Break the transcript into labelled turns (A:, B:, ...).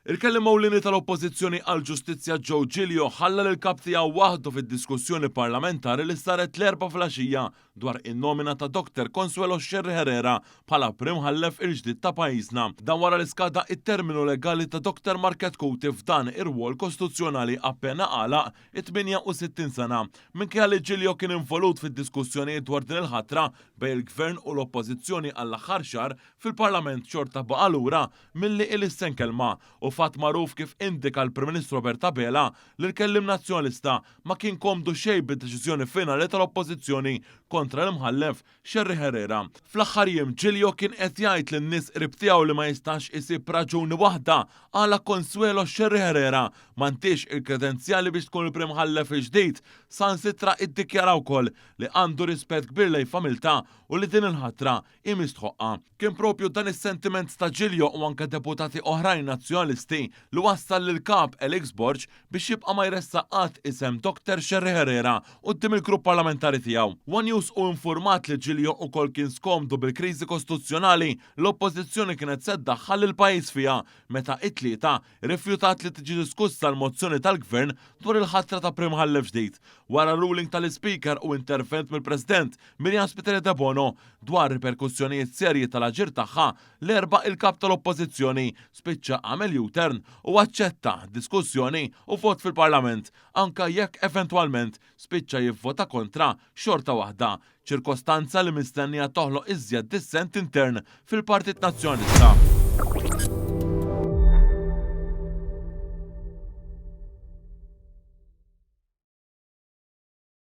A: Il-Kelliem Ewlieni tal-Oppożizzjoni għall-Ġustizzja Joe Giglio ħalla lill-Kap tiegħu waħdu fid-diskussjoni parlamentari li saret l-Erbgħa filgħaxija dwar in-nomina ta' Doctor Consuelo Scerri Herrera bħala Prim Mħallef il-ġdid ta' pajjiżna. Dan wara li skada t-terminu legali ta' Doctor Market Cuti f'dan ir-rwol kostituzzjonali appena għalaq it-68 sena. Minkejja li Giglio kien involut fid-diskussjonijiet dwar din il-ħatra bejn il-Gvern u l-Oppożizzjoni għall-aħħar xahar fil-Parlament xorta baqa' lura milli ilissen kelma u fatt magħruf kif indika l-Prim Ministru Robert Abela li l-Kelliem Nazzjonalista ma kien komdu xejn bid-deċiżjoni finali tal-Oppożizzjoni kontra l-Imħallef Scerri Herrera. Fl-aħħar jiem Giglio kien qed jgħid lin-nies qrib tiegħu li ma jistax isib raġuni waħda għala Consuelo Scerri Herrera m'għandhiex il-kredenzjali biex tkun il-Prim Mħallef il-ġdid. Saħansitra iddikjara wkoll li għandu rispett kbir lejn familtha u li din il-ħatra hi mistħoqqa. Kien proprju dan is-sentiment ta' Giglio u anke deputati oħrajn Nazzjonalisti li wassal lill-Kap Alex Borg biex jibqa' ma jressaq qatt isem Doctor Scerri Herrera quddiem il-grupp parlamentari tiegħu. One News hu infurmat li Giglio ukoll kien skomdu bil-kriżi kostituzzjonali li l-Oppożizzjoni kienet se ddaħħal lill-pajjiż fiha meta it-Tlieta rrifjutat li tiġi diskussa l-mozzjoni tal-Gvern dwar il-ħatra ta' Prim Mħallef ġdid wara ruling tal-Ispeaker u intervent mill-President Miriam Spiteri Debono dwar riperkussjonijiet serji tal-aġir tagħha, l-Erbgħa il-Kap tal-Oppożizzjoni spiċċa għamel U-turn u aċċetta diskussjoni u vot fil-Parlament anke jekk eventwalment spiċċa jivvota kontra xorta waħda, ċirkostanza li mistennija toħloq iżjed dissent intern fil-Partit Nazzjonalista.